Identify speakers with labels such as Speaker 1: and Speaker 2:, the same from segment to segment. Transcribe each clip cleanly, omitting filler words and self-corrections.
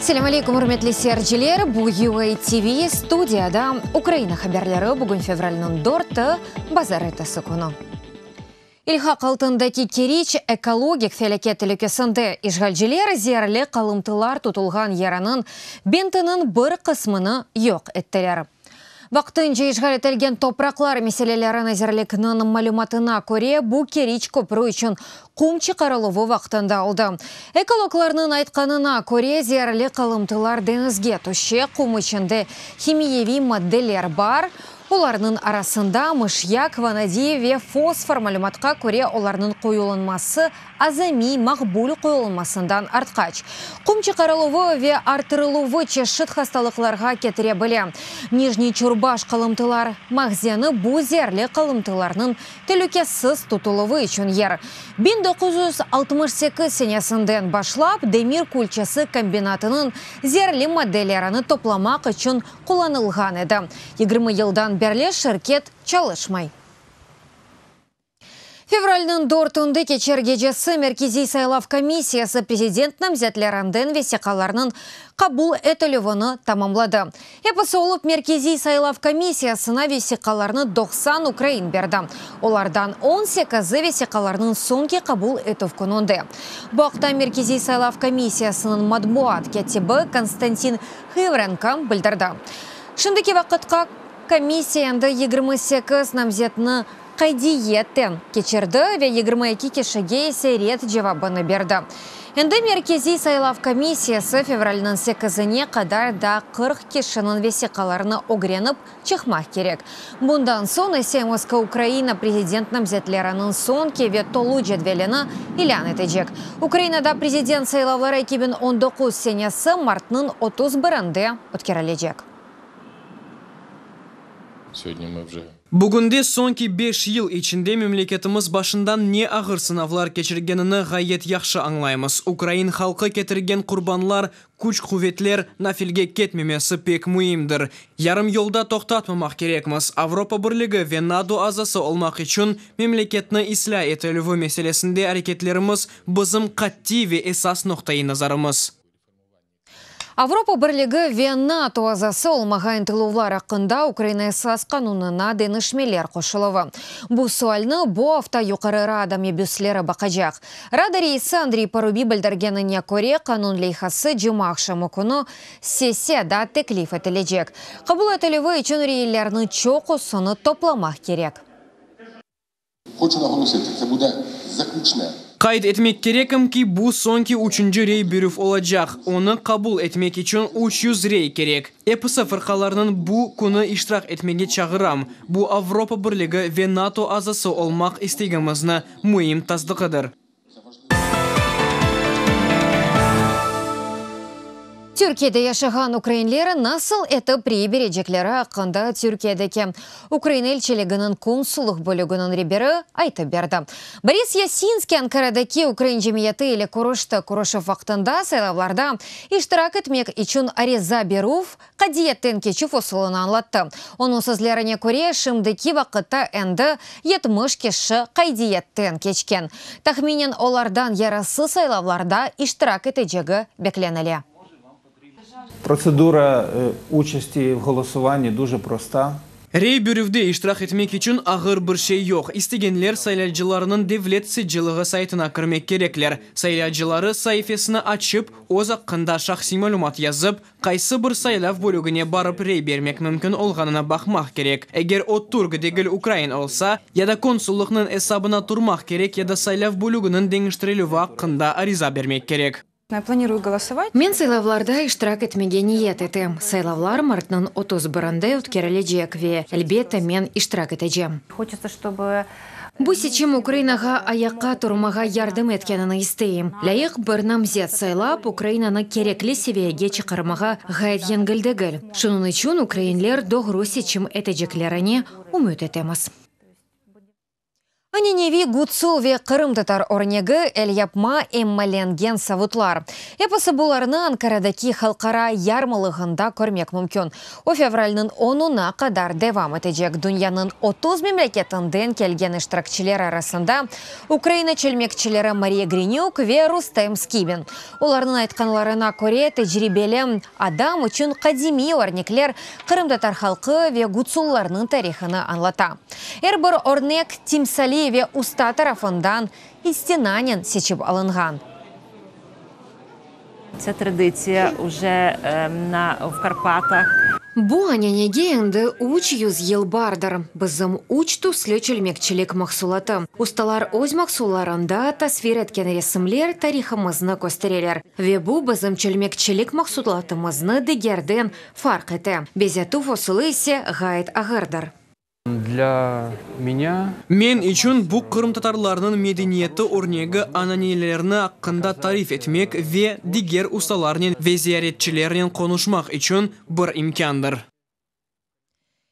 Speaker 1: Selâm aleykum, ürmetli seyirciler! Bu UA TV, studiyada Ukraina haberleri, bugün fevralniñ dörtü, bazarertesi künü. İlhaq altındaki Keriç ekologik felâket telükesinde, işğalciler zeerli qalımtılar tutulğan yeriniñ bentiniñ bir qısmını yoq ettiler. Vaqtınca işğal etilgen topraqlar meseleleri nazirlikniñ malümatına köre, bu Keriç köprü içün qum çıqarıluvı vaqtında oldı. Ekologlarnıñ aytqanına köre, zeerli qalımtılar deñizge tüşe, qum içinde himiyeviy maddeler bar, Olarnıñ arasında mışyak, vanadiy ve fosfor, malümatqa köre, olarnıñ qoyulınması azamiy maqbul qoyulınmasından artqaç. Qum çıqarıluvı ve artırıluvı çeşit hastalıqlarğa ketire bile. Nijniy Çurbaş qalımtılar mahzeni bu zeerli qalımtılarnıñ telükesiz tutuluvı içün yer. 1968 senesinden başlap demir külçesi kombinatınıñ zeerli maddelerini toplamaq içün qullanılğan edi. 20 yıldan berli şirket çalışmay. Fevralniñ dörtünde keçer gecesi Merkeziy saylav komissiyası prezident namzetlerinden vesiqalarnıñ qabul etilüvini tamamladı. Episi olıp Merkeziy saylav komissiyasına vesiqalarnı 90 ukrain berdi. Olardan on sekizi vesiqalarnıñ soñki qabul etüv kününde. Bu aqta Merkeziy saylav komissiyasınıñ matbuat kâtibi Konstantin Hıvrenko bildirdi. Şimdiki vaqıtqa komissiya endi 28 namzetni qaydiyetten keçirdi ve 22 kişige ise red cevabını berdi. Endi Merkeziy saylav komissiyası fevralniñ sekizine qadar daa 40 kişiniñ vesiqalarını ögrenip çıqmaq kerek. Bundan soñ ise MSK Ukraina prezident namzetleriniñ soñki ve tolu cedvelini ilân etecek. Ukrainada prezident saylavları 2019 senesi martnıñ 31-nde ötkerilecek.
Speaker 2: Bugünde soñki beş yıl içinde memleketimiz başından ne ağır sınavlar keçirgenini ğayet yahşı añlaymız. Ukrain halqı ketirgen qurbanlar, küç-quvetler nafilge ketmemesi pek müimdir. Yarım yolda toqtatmamaq kerekmiz. Avropa Birligi ve NATO azası olmaq içün memleketni islâ etilüvi meselesinde areketlerimiz bizim qattiy ve esas noqtaiy nazarımız.
Speaker 1: Avropa Birligi ve NATO azası olmağa ıntıluvlar aqqında Ukraina Esas qanunına deñişmeler qoşuluvı. Bu sualni bu afta Yuqarı Rada mebüsleri baqacaq. Rada reisi Andriy Parubiy bildirgenine köre, qanun leyhası cumaaqşamı künü sessiyada teklif etilecek. Qabul etilüvi içün reylerniñ çoqusını toplamaq kerek.
Speaker 2: Qayd etmek kerekim ki, bu soñki üçünci rey berüv olacaq, onı qabul etmek içün 300 rey kerek. Episi fırqalarnıñ bu künü iştirak etmege çağıram, bu Avropa Birligi ve NATO azası olmaq istegimizni müim tasdıqıdır.
Speaker 1: Türkiyede yaşağan ukrainler nasıl etip rey berecekleri aqqında Türkiyedeki Ukraina elçiliginiñ konsullıq bölüginiñ reberi aytıp berdi. Boris Yasinskiy Ankaradaki ukrain cemiyeti ile körüşti. Körüşüv vaqtında saylavlarda iştirak etmek içün ariza berüv, qadiyetten keçüv usulını añlattı. Onıñ sözlerine köre, şimdiki vaqıtta endi 70 kişi qaydiyetten keçken. Tahminen olardan yarısı saylavlarda iştirak etecegi beklenile.
Speaker 3: Protsedura uçasti v ğolosuvannyi duje prosta.
Speaker 2: Rey berüvde iştirak etmek içün ağır bir şey yoq. İstegenler saylaycılarınıñ devlet sıcılığı saytına kirmek kerekler. Saylaycıları saifesini açıp, öz aqqında şahsiy malümat yazıp, qaysı bir saylav bölügine barıp rey bermek mümkün olğanına baqmaq kerek. Eger o türk degil ukrain olsa, ya da konsullıqnıñ esabına turmaq kerek ya da saylav bölüginiñ deñiştirilüvi aqqında ariza bermek kerek.
Speaker 1: Men saylavlarda iştirak etmege niyet etem. Saylavlar martnıñ 31-nde ötkerilecek ve, elbette, men iştirak etecem. Bu seçim Ukrainağa ayaqqa turmağa yardım etkenini isteyim. Lâyıq bir namzet saylap, Ukrainanı kerekli seviyege çıqarmağa ğayet yengil degil. Şunıñ içün ukrainler doğru seçim eteceklerine ümüt etemiz. Ananeviy gutsul ve qırımtatar örnegi elyapma emmalengen savutlar. Episi bularnı Ankaradaki halqara yarmalığında körmek mümkün. O fevralniñ onuna qadar devam etecek. Dünyanıñ 30 memleketinden kelgen iştirakçiler arasında Ukraina çelmekçileri Mariya Grinük ve Rustem Skibin. Olarnıñ aytqanlarına köre, tecribeli adam içün qadimiy örnekler qırımtatar halqı ve gutsullarnıñ tarihını añlata. Er bir örnek timsaliy ve usta tarafından istinanen seçip alınğan.
Speaker 4: Tsâ traditsiya uje na v Karpatah.
Speaker 1: Bu ananege endi 300 yıl bardır. Bizim üç tüslü çölmekçilik mahsulatı. Ustalar öz mahsullarında tasvir etken resimler tarihımıznı köstereler. Ve bu bizim çölmekçilik mahsulatımıznı digerden farq ete. Bezetüv usulı ise ğayet ağırdır.
Speaker 5: Dlâ menâ.
Speaker 2: Men içün bu qırımtatarlarnıñ medeniyeti örnegi ananelerini aqqında tarif etmek ve diger ustalarnen ve ziyaretçilernen qonuşmaq içün bir imkândır.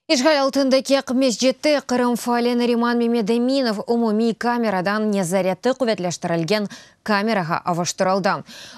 Speaker 1: İşğal altındaki Aqmescitte Qırım faali Nariman Memedeminov umumiy kameradan nezareti quvetleştirilgen kamerağa avuştırıldı.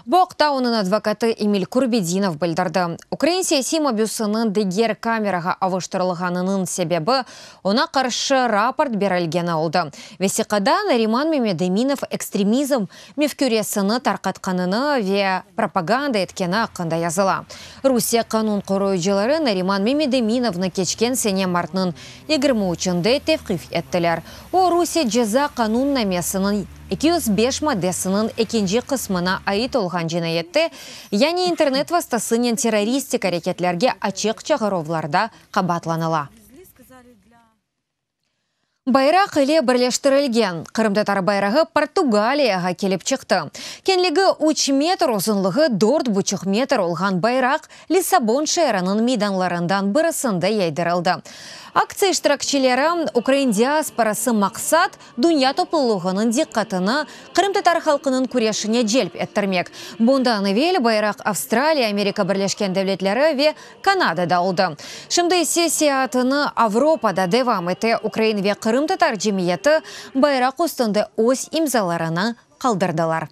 Speaker 1: Bu aqta onıñ advokatı Emil Kurbedinov bildirdi. Ukrain siyasiy mabüsiniñ diger kamerağa avuştırılğanınıñ sebebi, oña qarşı raport berilgeni oldı. Vesiqada Nariman Memedeminov ekstremizm mefküresini tarqatqanını ve propaganda etkeni aqqında yazıla. Rusiye qanun qoruyıcıları Nariman Memedeminovnı keçken sene martnıñ 23-nde tevqif ettiler. O, Rusiye Ceza qanunnamesiniñ 205 maddesiniñ ekinci qısmına ait olğan cinayette, yani internet vastasınen terroristik areketlerge açıq çağıruvlarda qabaatlanıla. Bayraq ile birleştirilgen qırımtatar bayrağı Portugaliyağa kelip çıqtı. Keñligi üç metr, uzunlığı dört buçuq metr olğan bayraq Lissabon şeeriniñ meydanlarından birisinde yaydırıldı. Aktsiya iştirakçileri, ukrain diasporası maqsat, dünya toplulığınıñ diqqatını qırımtatar halqınıñ küreşine celp ettirmek. Bundan evel bayraq Avstraliya, Amerika Birleşken Devletleri ve Kanadada oldı. Şimdi ise seyaatını Avropada devam ete. Ukrain ve qırımtatar cemiyeti bayraq üstünde öz imzalarını qaldırdılar.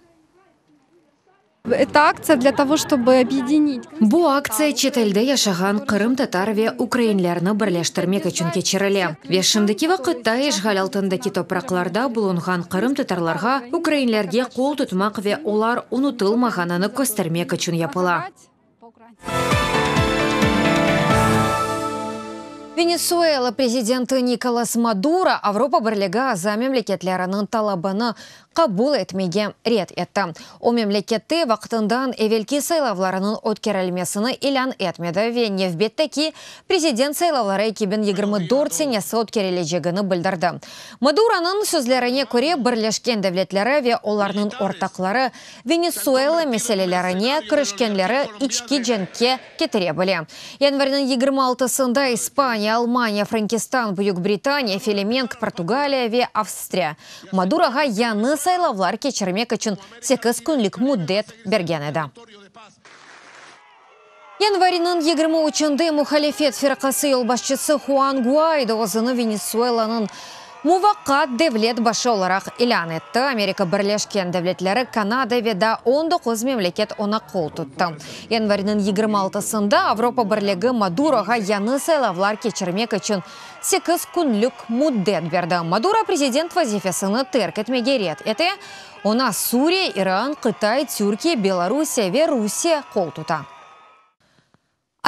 Speaker 6: Eta aktsiya dlâ togo, ştobı obyedenit.
Speaker 1: Bu aktsiya çetelde yaşağan qırımtatar ve ukrainlerni birleştirmek içün keçirile. Ve şimdiki vaqıtta işğal altındaki topraqlarda bulunğan qırımtatarlarğa ukrainlerge qol tutmaq ve olar unutılmağanını köstermek içün yapıla. Venesuela prezidenti Nikolas Maduro Avropa Birligi aza memleketleriniñ talabını qabul etmege red etti. O, memlekette vaqtından evelki saylavlarınıñ ötkerilmesini ilân etmedi ve nevbetteki prezident saylavları 2024 senesi ötkerilecegini bildirdi. Maduronıñ sözlerine köre, Birleşken Devletleri ve olarnıñ ortaqları Venesuela meselelerine kirişkenleri içki cenkke ketire bile. Yanvarniñ 26-sında İspaniya, Almaniya, Frenkistan, Büyük Britaniya, Felemenk, Portugaliya ve Avstriya Maduroğa yañı saylavlar keçirmek içün sekiz künlik müddet bergen edi. Yanvarniñ 23-nde muhalifet firqası yolbaşçısı Huan Guaydo özüni Venesuelanıñ muvaqqat devlet başı olaraq ilân etti. Amerika Birleşken Devletleri, Kanada ve daa 19 memleket oña qol tuttı. Yanvarniñ 26-sında Avropa Birligi Maduroğa yañı saylavlar keçirmek içün sekiz künlük müddet berdi. Maduro prezident vazifesini terk etmege red ete, oña Suriye, İran, Qıtay, Türkiye, Belorusiye ve Rusiye qol tuta.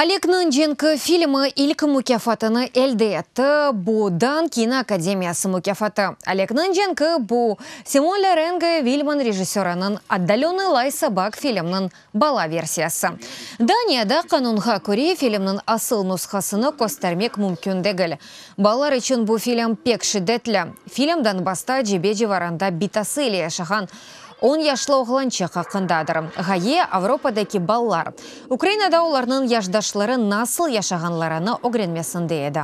Speaker 1: Olegniñ cenki filmi ilk mukâfatını elde etti, bu Dan kinoakademiyası mukâfatı. Olegniñ cenki, bu Simon Lerengo Vilman rejissörınıñ Otdalönnıy lay sobak filmniñ bala versiyası. Daniyada qanunğa köre, filmniñ asıl nushasını köstermek mümkün degil. Balalar içün bu film pek şiddetli. Film Donbassta cebe civarında bitası ile yaşağan on yaşlı oğlançıq aqqındadır. Ğaye, Avropadaki balalar Ukrainada olarnıñ yaşdaşları nasıl yaşağanlarını ögrenmesinde edi.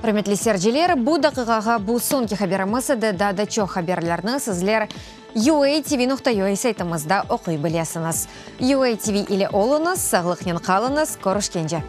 Speaker 1: Ürmetli seyirciler, bu daqiqağa bu soñki haberimiz edi. Daa da çoq haberlerni sizler UATV.ua saytımızda oquy bilesiñiz. UATV ile oluñız, sağlıqnen qalıñız, körüşkence!